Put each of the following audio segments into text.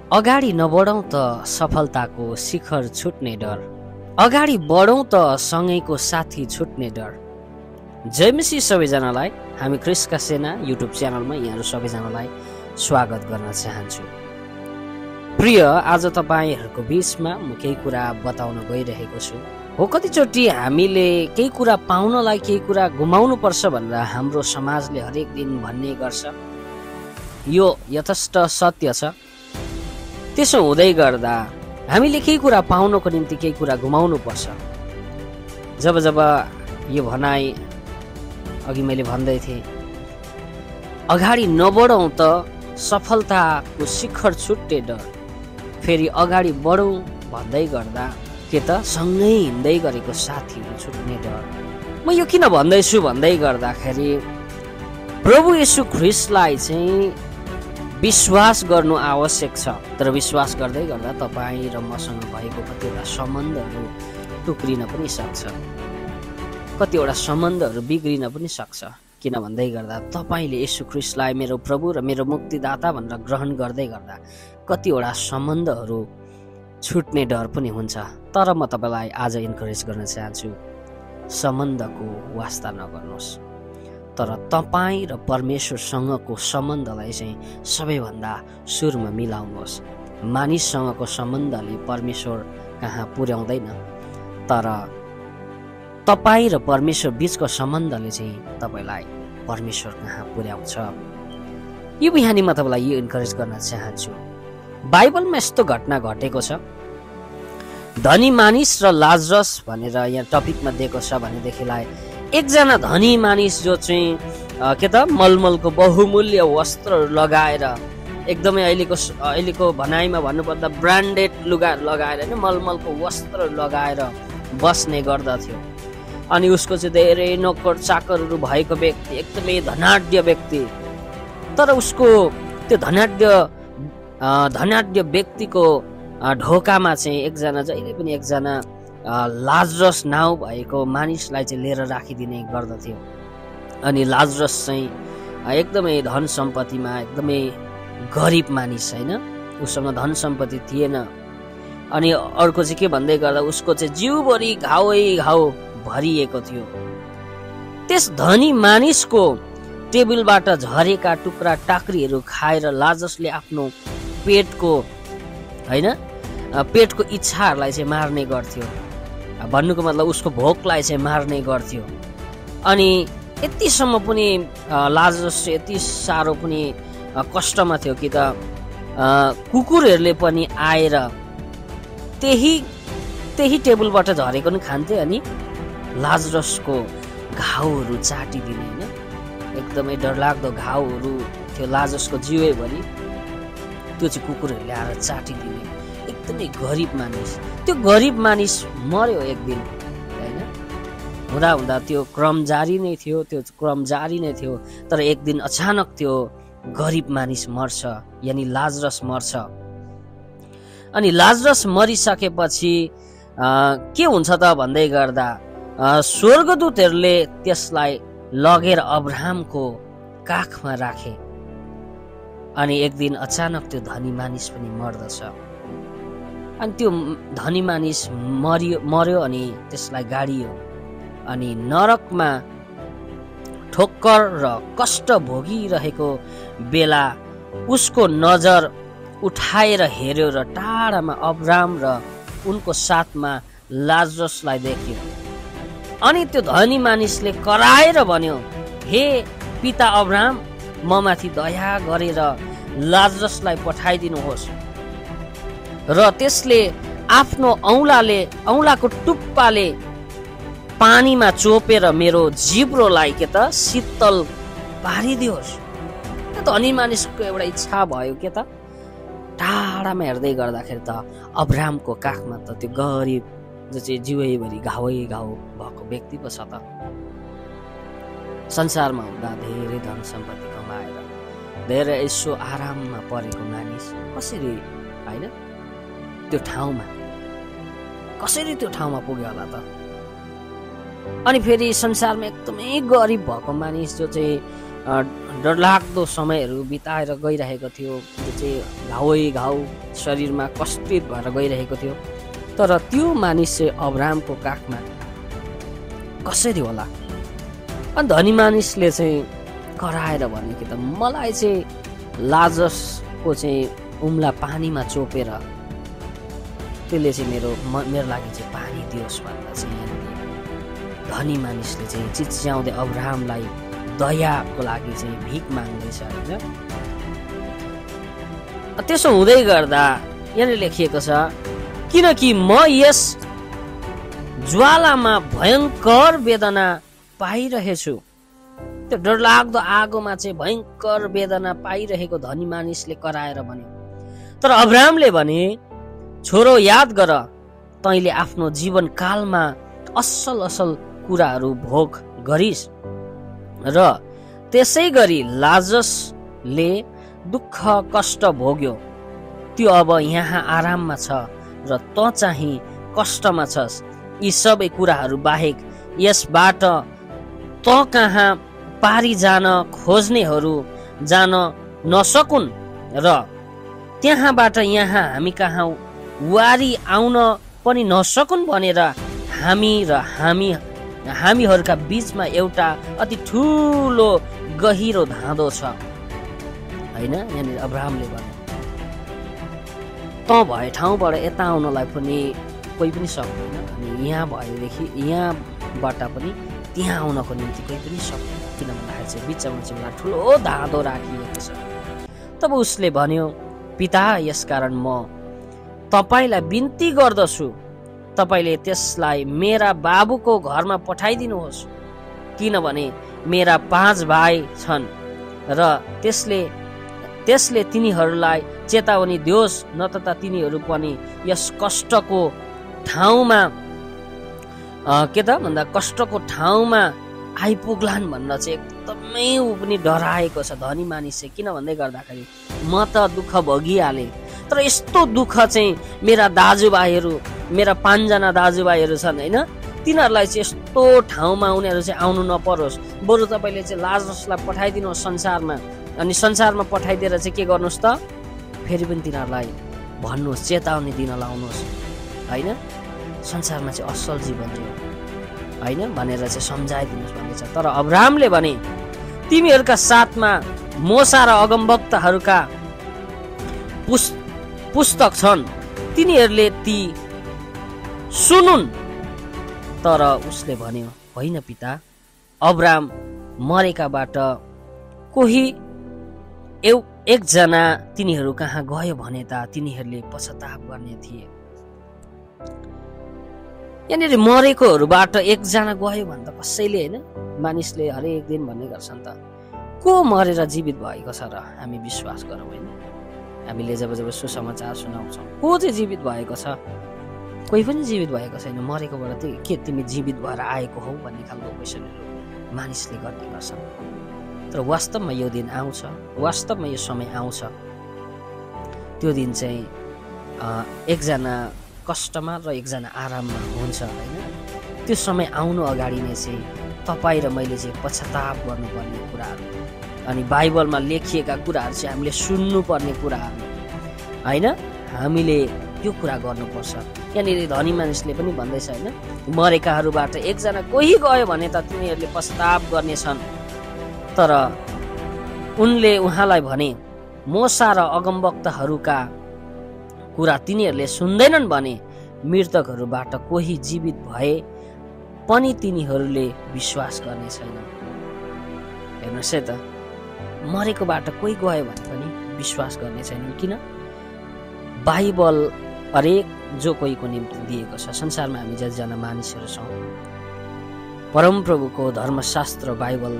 अगाडि नबढौँ त सफलताको शिखर छुट्ने डर, अगाडि बढौँ त सँगैको साथी छुट्ने डर। जय मसीह सबैजनालाई, हामी क्रिसका सेना युट्युब च्यानलमा यहाँहरू सबैजनालाई स्वागत गर्न चाहन्छु। प्रिय, आज तपाईँहरूको बिचमा म केही कुरा बताउन गइरहेको छु। हो, कतिचोटि हामीले केही कुरा पाउनलाई केही कुरा गुमाउनु पर्छ भनेर हाम्रो समाजले हरेक दिन भन्ने गर्छ। यो यथेष्ट सत्य छ। त्यसो हुँदै गर्दा हामीले केही कुरा पाउनको निम्ति केही कुरा गुमाउनु पर्छ। जब जब यो भनाइ अघि मैले भन्दै थिएँ, अगाडि नबढौँ त सफलताको शिखर छुट्ने डर, फेरि अगाडि बढौँ भन्दै गर्दा के त सँगै हिँड्दै गरेको साथीहरू छुट्ने डर। म यो किन भन्दैछु भन्दै गर्दाखेरि प्रभु येशू ख्रीष्टलाई चाहिँ विश्वास गर्नु आवश्यक छ। तर विश्वास गर्दै गर्दा तपाईँ र मसँग भएको कतिवटा सम्बन्धहरू टुक्रिन पनि सक्छ, कतिवटा सम्बन्धहरू बिग्रिन पनि सक्छ। किन भन्दै गर्दा तपाईँले येशू ख्रीष्टलाई मेरो प्रभु र मेरो मुक्तिदाता भनेर ग्रहण गर्दै गर्दा कतिवटा सम्बन्धहरू छुट्ने डर पनि हुन्छ। तर म तपाईँलाई आज इन्करेज गर्न चाहन्छु, सम्बन्धको वास्ता नगर्नुहोस्, तर तपाईँ र परमेश्वरसँगको सम्बन्धलाई चाहिँ सबैभन्दा सुरुमा मिलाउनुहोस्। मानिससँगको सम्बन्धले परमेश्वर कहाँ पुर्याउँदैन, तर तपाईँ र परमेश्वर बिचको सम्बन्धले चाहिँ तपाईँलाई परमेश्वर कहाँ पुर्याउँछ। यो बिहानी म तपाईँलाई यो इन्करेज गर्न चाहन्छु। बाइबलमा यस्तो घटना घटेको छ। धनी मानिस र लाजरस भनेर यहाँ टपिकमा दिएको छ भनेदेखिलाई एकजना धनी मानिस जो चाहिँ मलमलको बहुमूल्य वस्त्रहरू लगाएर, एकदमै अहिलेको भनाइमा भन्नुपर्दा ब्रान्डेड लुगाहरू लगाएर होइन, मलमलको वस्त्रहरू लगाएर बस्ने गर्दथ्यो। अनि उसको चाहिँ धेरै नोकर चाकरहरू भएको व्यक्ति, एकदमै धनाढ्य व्यक्ति। तर उसको त्यो धनाढ्य व्यक्तिको ढोकामा चाहिँ जहिले पनि एकजना लाजरस नाउँ भएको मानिसलाई चाहिँ लिएर राखिदिने गर्दथ्यो। अनि लाजरस चाहिँ एकदमै धन सम्पत्तिमा एकदमै गरिब मानिस होइन, उसँग धन सम्पत्ति थिएन। अनि अर्को चाहिँ के भन्दै गर्दा उसको चाहिँ जिउभरि घाउै घाउ भरिएको थियो। त्यस धनी मानिसको टेबलबाट झरेका टुक्रा टाक्रीहरू खाएर लाजरसले आफ्नो पेटको इच्छाहरूलाई चाहिँ मार्ने गर्थ्यो। भन्नुको मतलब उसको भोकलाई चाहिँ मार्ने गर्थ्यो। अनि यतिसम्म पनि लाजरस यति साह्रो पनि कष्टमा थियो कि त कुकुरहरूले पनि आएर त्यही टेबलबाट झरेको नि खान्थे अनि लाजरसको घाउहरू चाटिदिने होइन। एकदमै डरलाग्दो घाउहरू थियो लाजरसको जिउभरि, त्यो चाहिँ कुकुरहरूले आएर चाटिदिने। एकदमै गरिब मानिस, त्यो गरिब मानिस मर्यो एक दिन होइन। हुँदा हुँदा त्यो क्रम जारी नै थियो। तर एक दिन अचानक त्यो गरिब मानिस मर्छ, यानि लाजरस मर्छ। अनि लाजरस मरिसकेपछि के हुन्छ त भन्दै गर्दा स्वर्गदूतहरूले त्यसलाई लगेर अब्राहमको काखमा राखे। अनि एक दिन अचानक त्यो धनी मानिस पनि मर्दछ। अनि त्यो धनी मानिस मर्यो अनि त्यसलाई गाडियो। अनि नरकमा ठोक्कर र कष्ट भोगिरहेको बेला उसको नजर उठाएर हेर्यो र टाढामा अब्राहम र उनको साथमा लाजरसलाई देख्यो। अनि त्यो धनी मानिसले कराएर भन्यो, हे पिता अब्राहम, म माथि दया गरेर लाजरसलाई पठाइदिनुहोस्। र त्यसले आफ्नो औँलाको टुप्पाले पानीमा चोपेर मेरो जिब्रोलाई शीतल पारिदियोस्। धनी मानिसको एउटा इच्छा भयो के त, टाढामा हेर्दै गर्दाखेरि त अब्राहमको काखमा त त्यो गरिब जो चाहिँ जिउभरि घाउ भएको व्यक्ति पो छ त। संसारमा हुँदा धेरै धन सम्पत्ति कमाएर धेरै यसो आराममा परेको मानिस कसरी होइन त्यो ठाउँमा पुग्यो होला त। अनि फेरि संसारमा एकदमै गरिब भएको मानिस जो चाहिँ डरलाग्दो समयहरू बिताएर गइरहेको थियो, जो चाहिँ घाउै घाउ शरीरमा कष्टित भएर गइरहेको थियो। तर त्यो मानिस चाहिँ अब्राहमको काखमा कसरी होला? अनि धनी मानिसले चाहिँ कराएर भने कि त मलाई चाहिँ लाजरसको चाहिँ उम्ला पानीमा चोपेर त्यसले चाहिँ मेरो लागि चाहिँ पानी दियोस् भन्दा चाहिँ धनी मानिसले चाहिँ चिच्याउँदै अब्राहमलाई दयाको लागि चाहिँ भिख माग्दैछ होइन। त्यसो हुँदै गर्दा यहाँनिर लेखिएको छ, किनकि म यस ज्वालामा भयङ्कर वेदना पाइरहेछु। त्यो डरलाग्दो आगोमा चाहिँ भयङ्कर वेदना पाइरहेको धनी मानिसले कराएर भन्यो। तर अब्राहमले भने, छोरो याद गर, तैँले आफ्नो जीवनकालमा असल असल कुराहरू भोग गरिस् र त्यसै गरी लाजरसले दुःख कष्ट भोग्यो। त्यो अब यहाँ आराममा छ र तँ चाहिँ कष्टमा छस्। यी सबै कुराहरू बाहेक यसबाट तँ कहाँ पारी जान खोज्नेहरू जान नसकुन् र त्यहाँबाट यहाँ हामी कहाँ वारी आउन पनि नसकुन् भनेर हामीहरूका बीचमा एउटा अति ठुलो गहिरो धाँधो छ होइन। यहाँनिर अब्राहमले भने, तँ भए ठाउँबाट यता आउनलाई पनि कोही पनि सक्दैन, अनि यहाँ भएदेखि यहाँबाट पनि त्यहाँ आउनको निम्ति कोही पनि सक्दैन, किन भन्दाखेरि चाहिँ बिचमा चाहिँ एउटा ठुलो धाँधो राखिएको छ। तब उसले भन्यो, पिता, यसकारण म तपाईँलाई बिन्ती गर्दछु, तपाईँले त्यसलाई मेरा बाबुको घरमा पठाइदिनुहोस्, किनभने मेरा 5 भाइ छन् र त्यसले तिनीहरूलाई चेतावनी दियोस्, नत्र तिनीहरू पनि यस कष्टको ठाउँमा कष्टको ठाउँमा आइपुग्लान् भनेर चाहिँ एकदमै ऊ पनि डराएको छ धनी मानिस चाहिँ। किन भन्दै गर्दाखेरि म त दुःख भोगिहालेँ, तर यस्तो दुःख चाहिँ मेरा दाजुभाइहरू, मेरा 5 जना दाजुभाइहरू छन् होइन, तिनीहरूलाई चाहिँ यस्तो ठाउँमा उनीहरू चाहिँ आउनु नपरोस्। बरु तपाईँले चाहिँ लाजरसलाई पठाइदिनुहोस् संसारमा, अनि संसारमा पठाइदिएर चाहिँ के गर्नुहोस् त, फेरि पनि तिनीहरूलाई भन्नुहोस्, चेतावनी दिन लाउनुहोस् होइन, संसारमा चाहिँ असल जीवन जिउ होइन भनेर चाहिँ सम्झाइदिनुहोस् भन्दैछ। तर अब्राहमले भने, तिमीहरूका साथमा मोसा र अगमवक्ताहरूका पुस्तक छन्, तिनीहरूले ती सुनुन्। तर उसले भन्यो, होइन पिता, अब्राहम मरेकाबाट कोही एकजना तिनीहरू कहाँ गयो भने त तिनीहरूले पश्चाताप गर्ने थिए। यहाँनिर मरेकोहरूबाट एकजना गयो भने त कसैले होइन, मानिसले हरेक दिन भन्ने गर्छन् त को मरेर जीवित भएको छ र हामी विश्वास गरौँ होइन। हामीले जब सुसमाचार सुनाउँछौँ, को चाहिँ जीवित भएको छ? कोही पनि जीवित भएको छैन। मरेकोबाट चाहिँ के तिमी जीवित भएर आएको हौ भन्ने खालको क्वेसनहरू मानिसले गर्ने गर्छन्। तर वास्तवमा यो दिन आउँछ, वास्तवमा यो समय आउँछ, त्यो दिन चाहिँ एकजना कष्टमा र एकजना आराममा हुन्छ होइन। त्यो समय आउनु अगाडि नै चाहिँ तपाईँ र मैले चाहिँ पश्चाताप गर्नुपर्ने कुराहरू अनि बाइबलमा लेखिएका कुराहरू चाहिँ हामीले सुन्नुपर्ने कुराहरू होइन, हामीले यो कुरा गर्नुपर्छ। यहाँनिर धनी मानिसले पनि भन्दैछ होइन, मरेकाहरूबाट एकजना कोही गयो भने त तिनीहरूले पश्चाताप गर्नेछन्। तर उनले उहाँलाई भने, मोसा र अगमवक्ताहरूका कुरा तिनीहरूले सुन्दैनन् भने मृतकहरूबाट कोही जीवित भए पनि तिनीहरूले विश्वास गर्ने छैन। हेर्नुहोस् है त, मरेकोबाट कोही गयो भने पनि विश्वास गर्ने छैनन्। किन? बाइबल हरेक जो कोहीको निम्ति दिएको छ। संसारमा हामी जतिजना मानिसहरू छौँ, परमप्रभुको धर्मशास्त्र बाइबल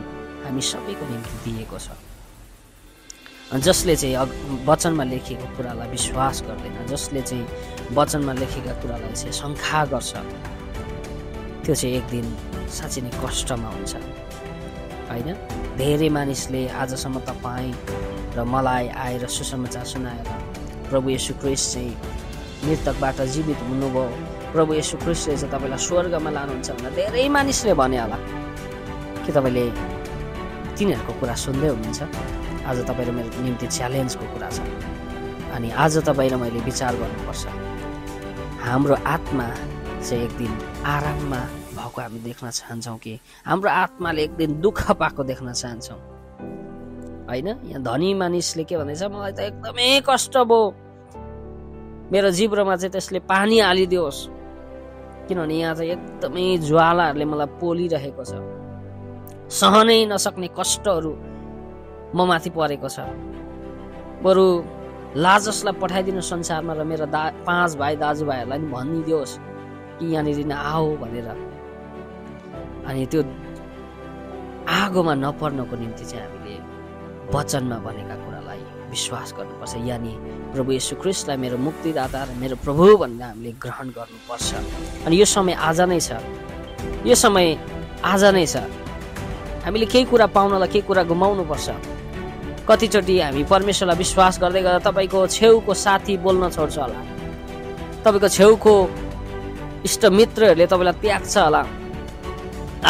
हामी सबैको निम्ति दिएको छ। जसले चाहिँ वचनमा लेखिएको कुरालाई विश्वास गर्दैन, जसले चाहिँ वचनमा लेखेका कुरालाई चाहिँ शङ्का गर्छ, त्यो चाहिँ एक दिन साँच्चै नै कष्टमा हुन्छ होइन। धेरै मानिसले आजसम्म तपाईँ र मलाई आएर सुसमाचार सुनाएर प्रभु येशू ख्रीष्ट चाहिँ मृतकबाट जीवित हुनुभयो, प्रभु येशू ख्रीष्टले चाहिँ तपाईँलाई स्वर्गमा लानुहुन्छ भनेर धेरै मानिसले भने होला। के तपाईँले तिनीहरूको कुरा सुन्दै हुनुहुन्छ। आज तपाईँ र मेरो निम्ति च्यालेन्जको कुरा छ। अनि आज तपाईँ र मैले विचार गर्नुपर्छ, हाम्रो आत्मा चाहिँ एक दिन आराममा भएको हामी देख्न चाहन्छौँ कि हाम्रो आत्माले एक दिन दुःख पाएको देख्न चाहन्छौँ, होइन? यहाँ धनी मानिसले के भन्दैछ, मलाई त एकदमै कष्ट भयो, मेरो जिब्रोमा चाहिँ त्यसले पानी हालिदियोस्, किनभने यहाँ चाहिँ एकदमै ज्वालाहरूले मलाई पोलिरहेको छ, सहनै नसक्ने कष्टहरू म माथि परेको छ। बरु लाजसलाई पठाइदिनु संसारमा र मेरा 5 भाइ दाजुभाइहरूलाई पनि भनिदियोस् कि यहाँनिर आओ भनेर। अनि त्यो आगोमा नपर्नको निम्ति चाहिँ हामीले वचनमा भनेका कुरालाई विश्वास गर्नुपर्छ। यानि प्रभु येशू ख्रीष्टलाई मेरो मुक्तिदाता र मेरो प्रभु भनेर हामीले ग्रहण गर्नुपर्छ। अनि यो समय आज नै छ, यो समय आज नै छ। हामीले केही कुरा पाउनलाई केही कुरा गुमाउनुपर्छ। कतिचोटि हामी परमेश्वरलाई विश्वास गर्दै गर्दा तपाईँको छेउको साथी बोल्न छोड्छ होला, तपाईँको छेउको इष्टमित्रहरूले तपाईँलाई त्याग्छ होला,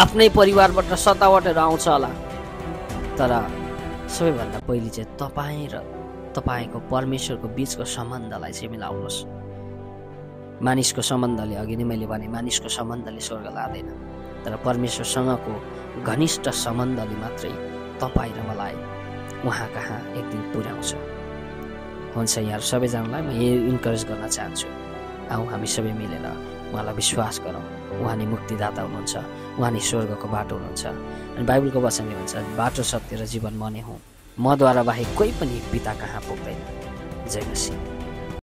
आफ्नै परिवारबाट सतावटहरू आउँछ होला। तर सबैभन्दा पहिले चाहिँ तपाईँ र तपाईँको परमेश्वरको बिचको सम्बन्धलाई चाहिँ मिलाउनुहोस्। मानिसको सम्बन्धले, अघि नै मैले भने, मानिसको सम्बन्धले स्वर्ग लाँदैन, तर परमेश्वरसँगको घनिष्ठ सम्बन्धले मात्रै तपाईँ र मलाई उहाँ कहाँ एक दिन पुर्याउँछ। हुन्छ, यहाँ सबैजनालाई म यही इन्करेज गर्न चाहन्छु, आऊ हामी सबै मिलेर उहाँलाई विश्वास गरौँ। उहाँ नै मुक्तिदाता हुनुहुन्छ, उहाँ नै स्वर्गको बाटो हुनुहुन्छ। अनि बाइबलको वचनले भन्छ, बाटो सत्य र जीवन म नै हुँ, मद्वारा बाहेक कोही पनि पिता कहाँ पुग्दैन। जय मसीह।